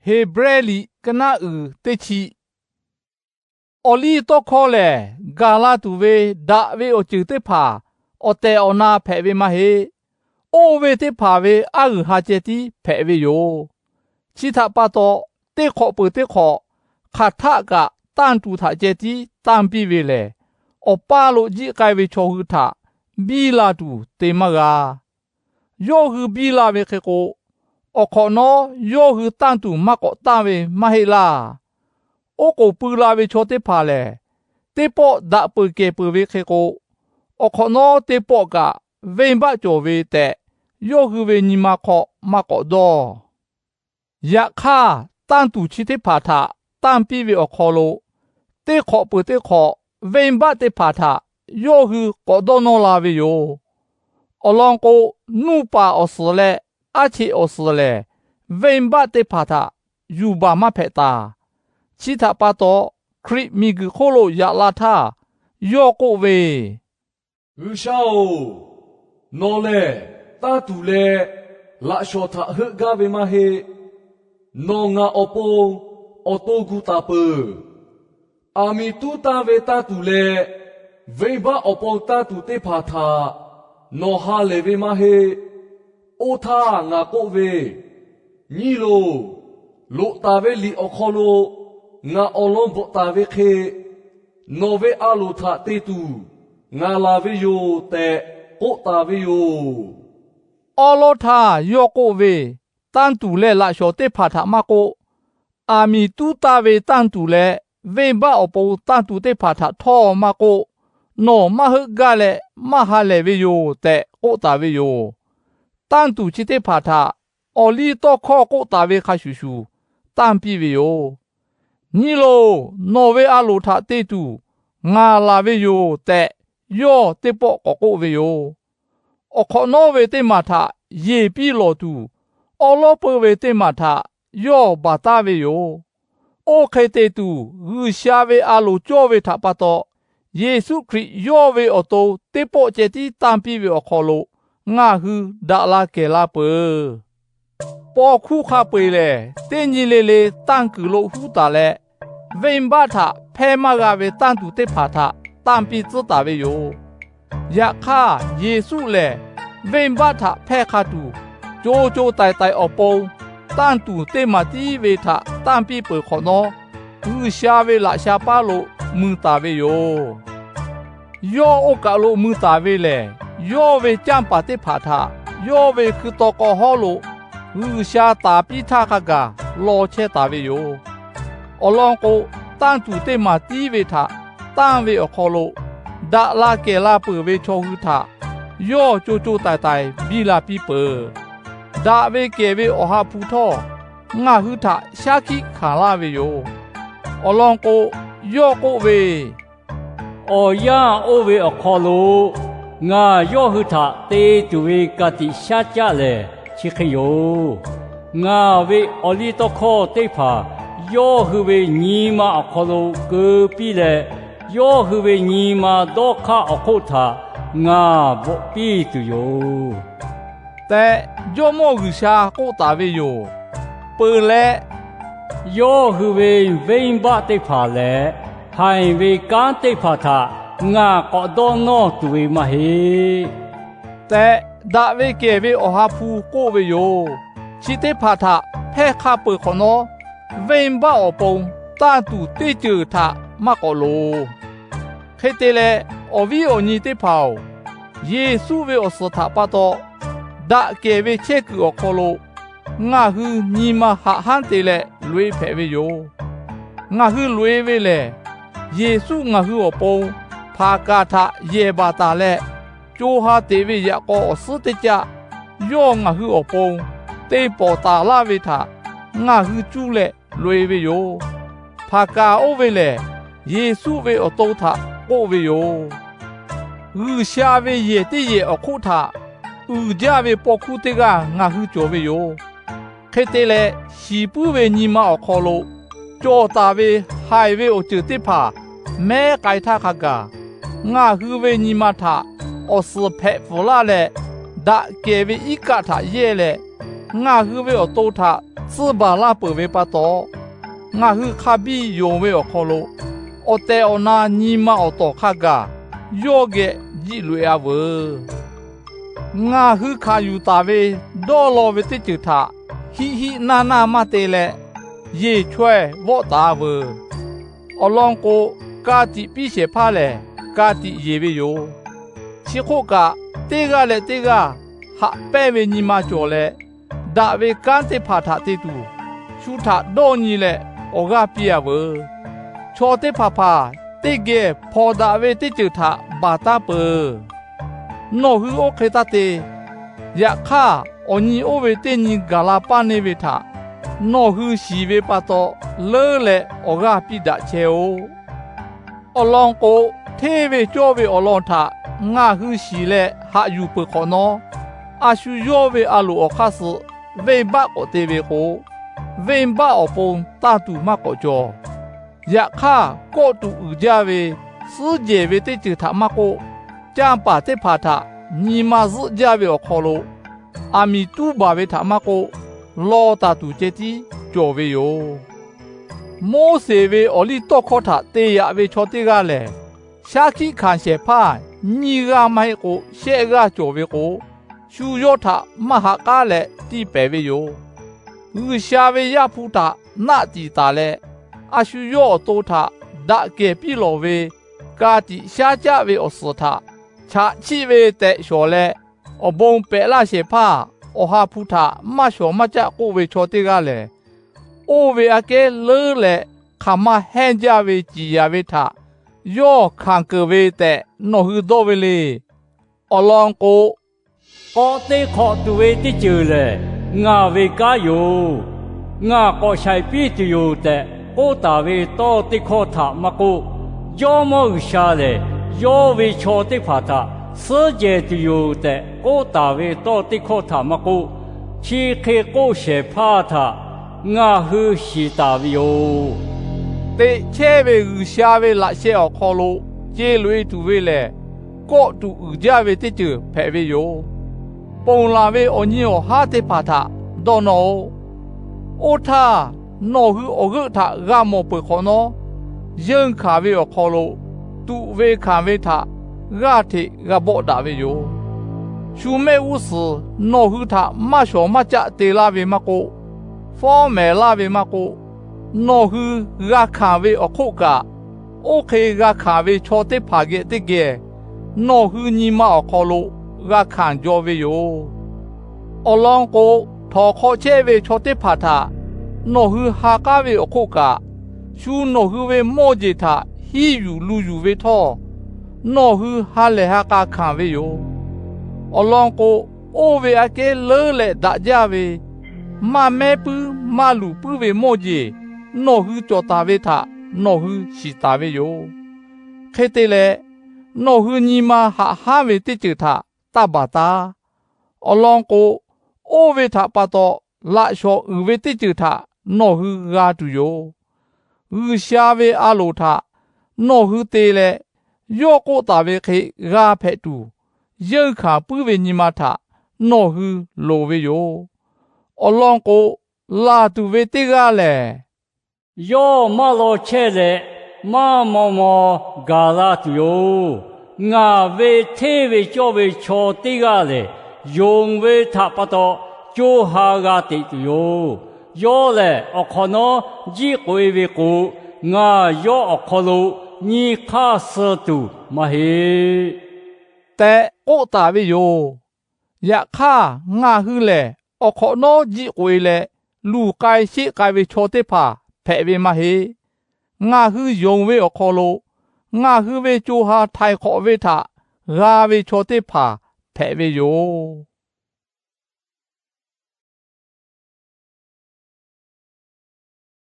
Heˍbrehˇ liꞈ ka naˆ uiˍ teˇ chi. Awˬ liˇ tawˇ hkawˇ lehˬ, gaˬ la tuˬ ve daꞈ ve awˬ ceuˬ teˇ hpaˍ awˬ tehˬ awˬ na hpehꞈ ve maˇ heˆ. Oˇ ve teˇ hpaˍ ve aˉ g'uiˬ ha ceh tiˉ hpehꞈ ve yoˬ. Chi htaꞈ pa taw, teˇ hk'awꞈ peuˬ teˇ hk'awꞈ hk'aˬ htaˆ kaꞈ tanˇ tuˬ htaꞈ ceh tiˉ tanˇ piˇ ve lehˬ, awˬ paˇ lo jiˆ k'ai ve chaw hui htaꞈ biˇ la tuˬ te maˇ g'a. Yawˇ hui biˇ la ve hk'e k'o, awˬ hk'awꞈ nawˉ yawˇ hui tanˇ tuˬ maˇ k'awꞈ tanˇ ve maˇ heˆ laˇ. Oˉ k'oˍ pui la ve chaw teˇ hpaˍ lehˬ, teˇ pawˆ daꞈ peuˬ kehˬ peuˬ ve hk'e k'o, awˬ hk'awꞈ nawˉ teˇ pawˆ kaꞈ venˇ baˆ cawˬ ve tehꞈ, yawˇ hui ve nyi ma hk'aw maˇ k'awꞈ dawˇ. Yaꞈ hk'aˇ, tanˇ tuˬ chi teˇ hpaˍ htaꞈ tanˇ piˇ ve awˬ hk'aw lo, teˇ hk'awꞈ peuˬ teˇ hk'awꞈ venˇ baˆ teˇ hpaˍ htaꞈ yawˇ hui k'awꞈ dawˇ nawˇ la ve yoˬ. Awˬ lawn k'o, nuˇ paˍ awˬ suhˍ leh aˉ cheꞈ awˬ suhˍ lehˬ, venˇ baˆ teˇ hpaˍ htaꞈ yuˬ baˬ maˇ hpehꞈ taˍ. Chi htaꞈ pa taw, Hkriꞈ miˬguiˬ hk'oˆ lo yaꞈ la htaˇ, yawˇ k'oˆ ve, G'uiˬsha-oˬ, nawˬ lehˬ tanˇ tuˬ leh laꞈ shawˍ htaꞈ heuˆ gaˇ ve maˇ heˆ. Nawˬ ngaˬ awˬ pon awˬ to gu taˍ peuˬ. Aˬ miˍ tuˉ tanˇ ve tanˇ tuˬ leh venˇ baˆ awˬ pon tanˇ tuˬ teˇ hpaˍ htaꞈ nawˬ ha lehˬ ve maˇ heˆ. Oˇ htaˇ ngaˬ k'oˆ ve, Nyi loˬ, loꞈ taˍ ve liꞈ awˬ hk'aw lo ngaˬ awˬ lawn bvuhꞈ taˍ ve hk'e, nawˬ ve a loˍ htaꞈ te tuˬ ngaˬ laˬ ve yoˬ tehꞈ k'oˆ taˍ ve yoˬ. Awˉ lawˉ htaˇ yawˇ k'oˆ ve, Tanˇ tuˬ leh laꞈ shawˍ teˇ hpaˍ htaꞈ maˇ k'oˆ, aˬ miˍ tuˉ tanˇ ve tanˇ tuˬ leh venˇ baˆ awˬ pon tanˇ tuˬ teˇ hpaˍ htaꞈ htawˇ maˇ k'oˆ, nawˬ maˇ heuˆ gaˇ leh maˇ ha lehˬ ve yoˬ tehꞈ k'oˆ taˍ ve yoˬ. Tanˇ tuˬ chi teˇ hpaˍ htaꞈ awˬ liˇ tawˇ hkawˇ k'oˆ taˍ ve hk'a shuˍ shuˍ tanˇ piˇ ve yoˬ. Nyi loˬ, nawˬ ve a loˍ htaꞈ te tuˬ ngaˬ laˬ ve yoˬ tehꞈ, yawˇ teˇ pawˆ k'awꞈ k'oˆ ve yoˬ. Awˬ hk'awꞈ nawˉ ve teˇ maˬ htaꞈ yeˬ piˇ lawˬ tuˬ, awˉ lawˉ peu ve teˇ maˬ htaꞈ yawˇ baˬ taˉ ve yoˬ. Oˇ hk'e te tuˬ, G'uiˬsha ve a loˍ cawˇ ve htaꞈ pa taw, Yeˍsuˆ Hkriꞈ yawˇ ve awˬ to teˇ pawˆ ceh tiˉ tanˇ piˇ ve awˬ hk'aw lo ngaˬ hui daꞈ la kehˬ la peuˬ. Paw hkuˇ hk'a peu-eˬ lehˬ, teˇ nyi le le tanˇ kuiˬ lo huˉ taˍ leh, venˇ baˆ htaꞈ hpehˇ maˇ g'a ve tanˇ tuˬ teˇ hpaˍ htaꞈ tanˇ piˇ tcuhˉ taˍ ve yoˬ. Yaꞈ hk'aˇ, Yeˍsuˆ lehˬ venˇ baˆ htaꞈ hpehˇ hk'a tuˬ, co co taiˍ taiˍ awˬ pon tanˇ tuˬ teˇ maˬ tiˉ ve htaꞈ tanˇ piˇ peuˬ hk'awꞈ nawˉ, G'uiˬsha ve laꞈ sha paˇ lo mui taˍ ve yoˬ. Yawˇ oˇ kaˬ lo mui taˍ ve lehˬ, yawˇ ve canˇ paˍ teˇ hpaˍ htaꞈ yawˇ ve hkui taw k'aw hawˉ lo G'uiˬsha taˍ piˇ htaˇ hk'a gaˬ law chehˇ taˍ ve yoˬ. Awˬ lawn k'o, tanˇ tuˬ teˇ maˬ tiˉ ve htaꞈ tanˇ ve awˬ hk'aw lo, daꞈ la kehˬ la peuˬ ve chaw hui htaꞈ yawˇ co co taiˍ taiˍ biˇ la piˇ peuˬ. Daꞈ ve kehˬ ve Awˬ ha hpu htawˇ, ngaˬ hui htaꞈ shaˉ hkiˆ hkanˍ laˇ ve yoˬ. Awˬ lawn k'o, yawˇ k'oˆ ve, Awˬ yanˇ oˇ ve awˬ hk'aw lo ngaˬ yawˇ hui htaꞈ te tuˬ ve ka tiꞈ shaˉ caˆ lehˬ chi hk'e yoˬ. Ngaˬ ve awˬ liˇ tawˇ hkawˇ teˇ hpaˍ yawˇ hui ve nyi ma awˬ hk'aw lo keu piˇ leh, yawˇ hui ve nyi ma dawˇ hk'aˇ awˬ hk'oˆ htaꞈ ngaˬ bvuhꞈ piˇ tuˬ yoˬ tehꞈ, Jawˇmawˇ G'uiˬsha k'oˆ taˍ ve yoˬ. Peuˬ leh, yawˇ hui ve venˇ baˆ teˇ hpaˍ leh haiˬ ve kanˉ teˇ hpaˍ htaꞈ ngaˬ k'awꞈ dawˇ nawˇ tuˬ ve maˇ heˆ tehꞈ, daꞈ ve kehˬ ve Awˬ ha hpu k'oˆ ve yoˬ. Chi teˇ hpaˍ htaꞈ hpehˇ hk'a peuˬ hk'awꞈ nawˉ, venˇ baˆ awˬ pon tanˇ tuˬ teˇ ceuˬ htaꞈ maˇ k'awꞈ loˍ. Hk'e te leh, awˬ viˉ awˬ nyi teˇ hpaˍ-oˬ, Yeˍsuˆ ve awˬ suhˍ htaꞈ pa taw, daꞈ kehˬ ve chehˇ kuiˬ awˬ hk'aw lo ngaˬ hui nyi ma haꞈ hanˉ te leh loꞈ-e hpehꞈ ve yoˬ. Ngaˬ hui loꞈ-e ve lehˬ, Yeˍsuˆ ngaˬ hui awˬ pon hpaˍ kaˍ htaꞈ yehˬ baˬ taˍ leh, co ha teꞈ ve yaꞈ k'aw awˬ suhˉ teˇ caˆ yawˇ ngaˬ hui awˬ pon te pawˍ taˍ laˇ ve htaꞈ ngaˬ hui cuˇ leh loꞈ-e ve yoˬ. Hpaˍ kaˍ oˇ ve lehˬ, Yeˍsuˆ ve awˬ to htaꞈ k'oˆ ve yoˬ. G'uiˬsha ve yehˬ teˇ yehˬ awˬ hk'oˆ htaꞈ uiˍ jaˇ ve paw hkuˇ teˇ g'aˇ ngaˬ hui cawˬ ve yoˬ. Hk'e te leh, shiˍ puiˉ ve nyi ma awˬ hk'aw lo cawˬ taˍ ve haiˬ ve awˬ ceuˬ teˇ hpaˍ mehˉ k'ai htaˇ hk'a gaˬ, ngaˬ hui ve nyi ma htaꞈ awˬ suhˍ hpehꞈ pfuhˍ laˇ leh, daꞈ kehˬ ve iˉ kaˆ htaꞈ yehˇ leh, ngaˬ hui ve awˬ to htaꞈ tcuhˇ baˬ laˇ peuˬ ve pa taw, ngaˬ hui hk'a biˇ yonˍ ve awˬ hk'aw lo awˬ tehˬ awˬ na nyi ma awˬ tawˍ hk'a gaˬ yawˇ geh jiˆ loꞈ-e a veuˬ. Ngaˬ hui hkanˍ yuˬ taˍ ve dawˇ law ve teˇ ceuˬ htaꞈ hiˆ hiˆ naˇ naˇ maˇ te leh, yeˬ chaweh vawˆ taˍ a veuˬ. Awˬ lawn k'o, ka tiꞈ piˇ shehˍ hpaˇ lehˬ, ka tiꞈ yeˬ ve yoˬ. Chi hk'oˆ kaꞈ, teˇ g'aˇ leh teˇ g'aˇ haꞈ pehnˇ ve nyi ma cawˬ leh, daꞈ ve kanˉ teˇ hpaˍ htaꞈ te tuˬ, shu htaꞈ dawˇ nyi leh awˬ g'aˇ piˇ a veuˬ. Chaw teˇ hpaˍ hpaˍ teˇ geh hpawnˬ daꞈ ve teˇ ceuˬ htaꞈ baˬ taˉ peuˬ. Nawˬ hui oˇ hk'e taˇ te. Yaꞈ hk'aˇ, awˬ nyi oˇ ve teˇ nyi gaˬ la paˇ neˇ ve htaꞈ nawˬ hui shiˍ ve pa taw, leuˉ leh awˬ g'aˇ piˇ daꞈ chehˇ-oˆ. Awˬ lawn k'o, hteˇ ve cawˇ ve awˬ lawn htaꞈ ngaˬ hui shiˍ leh haꞈ yuˬ peuˬ hk'awꞈ nawˉ, a shu yawˇ ve a loˍ awˬ hk'aˇ suh venˇbaˆ k'awꞈ te ve k'o, venˇbaˆ awˬ pon tanˇ tuˬ maˇ k'awꞈ cawˬ. Yaꞈ hk'aˇ, kawˆ tuꞈ uiˍ jaˇ ve suhˉ jehˬ ve teˇ ceuˬ htaꞈ maˇ k'oˆ, canˇ paˍ teˇ hpaˍ htaꞈ nyi ma zuhˆ jaˇ ve awˬ hk'aw lo, aˬ miˍ tuˉ baˬ ve htaꞈ maˇ k'oˆ, law taˍ tuˬ ceh tiˉ cawˬ ve yoˬ. Moˉseˍ ve awˬliˇtawˇhkawˇ htaꞈ te yaꞈ ve chaw teˇ g'aˇ lehˬ, shaˉ hkiˆ hkanˍ shehˍ hpaˇ nyiˇ g'aˇ maˇ heˆ k'o shehˆ g'aˇ cawˬ ve k'o, shu yawˇ htaꞈ maˇ ha k'aˉ leh tiˇ pehˍ ve yoˬ. G'uiˬsha ve Yaˇ hpu htaꞈ naˆ tiˍ taˍ leh, a shu yawˇ awˬ to htaꞈ daꞈ kehˬ piˇ lawˬ ve ka tiꞈ shaˉ caˆ ve awˬ suhˍ htaꞈ chaꞈ chiˆ ve tehꞈ shawˍ leh, awˬ bon pehꞈ laˇ shehˍ hpaˇ Awˬ ha hpu htaꞈ maˇ shawˍ maˇ caˆ k'oˆ ve chaw teˇ g'aˇ lehˬ, oˇ ve aꞈ kehˉ leuˉ leh hk'aˬ ma hehnˇ jaˇ ve ciˍ yanˍ ve htaꞈ yawˇ hkanˍ keunˍ ve tehꞈ nawˬ hui dawˇ ve le. Awˬ lawn k'o, k'awꞈ te hk'awꞈ tuˬ ve teˇ ceuˬ lehˬ, ngaˬ ve kanˉ yoˬ. Ngaˬ k'awꞈ shaiˍ piˇ tuˬ yoˬ tehꞈ k'oˆ taˍ ve tawˇ teˇ hkawˇ htaꞈ maˇ k'oˆ, Jawˇmawˇ G'uiˬsha lehˬ yawˇ ve chaw teˇ hpaˍ htaꞈ suhˉ jehˬ tuˬ yoˬ tehꞈ k'oˆ taˍ ve tawˇ teˇ hkawˇ htaꞈ maˇ k'oˆ, chi hk'e k'oˆ shehˍ hpaˇ htaꞈ ngaˬ hui shiˍ taˍ ve yoˬ. Teꞈ chehˇ ve G'uiˬsha ve laꞈ sheh awˬ hk'aw lo ce loꞈ-e tuˬ ve lehˬ, kawˆ tuꞈ uiˍ jaˇ ve teˇ ceuˬ hpehꞈ ve yoˬ. Ponˬ laˬ ve awˬ nyi awˬ haˉ teˇ hpaˍ htaꞈ dawˇ nawˇ-oˆ. Oˇ htaˇ, nawˬ hui awˬ g'euˆ htaꞈ g'a mawˬ peuˬ hk'awꞈ nawˉ, yeunˇ hkanˍ ve awˬ hk'aw lo tuꞈ ve hkanˍ ve htaꞈ g'aˇ hteꞈ g'a bawˆ daꞈ ve yoˬ. Shu mehˆ g'uˇ suhˍ nawˬ hui htaꞈ maˇ shawˍ maˇ caˆ te laˇ ve maˇ k'oˆ, fawˉ mehˍ laˇ ve maˇ k'oˆ, nawˬ hui g'a hkanˍ ve awˬ hk'oˆ kaꞈ, oˇ hk'e g'a hkanˍ ve chaw teˇ hpaˍ geh teˇ geh nawˬ hui nyi ma awˬ hk'aw lo g'a hkanˍ jaw ve yoˬ. Awˬ lawn k'o, htawnˍ hk'aw chehˇ ve chaw teˇ hpaˍ htaꞈ nawˬ hui ha k'aˉ ve awˬ hk'oˆ kaꞈ, shu nawˬ hui ve mawˇ jeˬ htaꞈ hiˇ yuˬ lu yuˬ ve htawˇ, nawˬ hui ha lehˬ ha k'a hkanˍ ve yoˬ. Awˬ lawn k'o, oˇ ve aꞈ kehˉ leuˉ leh daꞈ jaˇ ve maˇ mehˉ puiˉ maˇ luˬ puiˉ ve mawˇ jeˬ nawˬ hui cawˬ taˍ ve htaꞈ nawˬ hui shiˍ taˍ ve yoˬ. Hk'e te leh, nawˬ hui nyi ma haꞈ hanˉ ve teˇ ceuˬ htaꞈ taˇ baˬ taˉ. Awˬ lawn k'o, oˇ ve htaꞈ pa taw laꞈ shawˍ uiˍ ve teˇ ceuˬ htaꞈ nawˬ hui g'a tuˬ yoˬ. G'uiˬsha ve a loˍ htaꞈ nawˬ hui te leh, yawˇ k'oˆ taˍ ve hk'e g'a hpehꞈ tuˬ, yeunˇ hkanˍ puiˉ ve nyi ma htaꞈ nawˬ hui loˍ ve yoˬ. Awˬ lawn k'o, laˬ tuˬ ve teˇ g'aˇ lehˬ, yawˇ maˇ law chehˇ leh maˇ maw maw gaˬ la tuˬ yoˬ. Ngaˬ ve hteˇ ve cawˇ ve chaw teˇ g'aˇ lehˬ, yonˍ ve htaꞈ pa taw co ha g'a teꞈ tuˬ yoˬ. Yawˇ lehˬ awˬ hk'awꞈ nawˉ jiˆ k'oꞈ-e ve k'o, ngaˬ yawˇ awˬ hk'aw lo nyi hk'aˇ suh tuˬ maˇ heˆ tehꞈ k'oˆ taˍ ve yoˬ. Yaꞈ hk'aˇ, ngaˬ hui lehˬ awˬ hk'awꞈ nawˉ jiˆ k'oꞈ-e leh luˬ k'ai sheˆ k'ai ve chaw teˇ hpaˍ hpehꞈ ve maˇ heˆ. Ngaˬ hui yonˍ ve awˬ hk'aw lo ngaˬ hui ve co ha htaiˍ hk'awꞈ ve htaꞈ g'a ve chaw teˇ hpaˍ hpehꞈ ve yoˬ.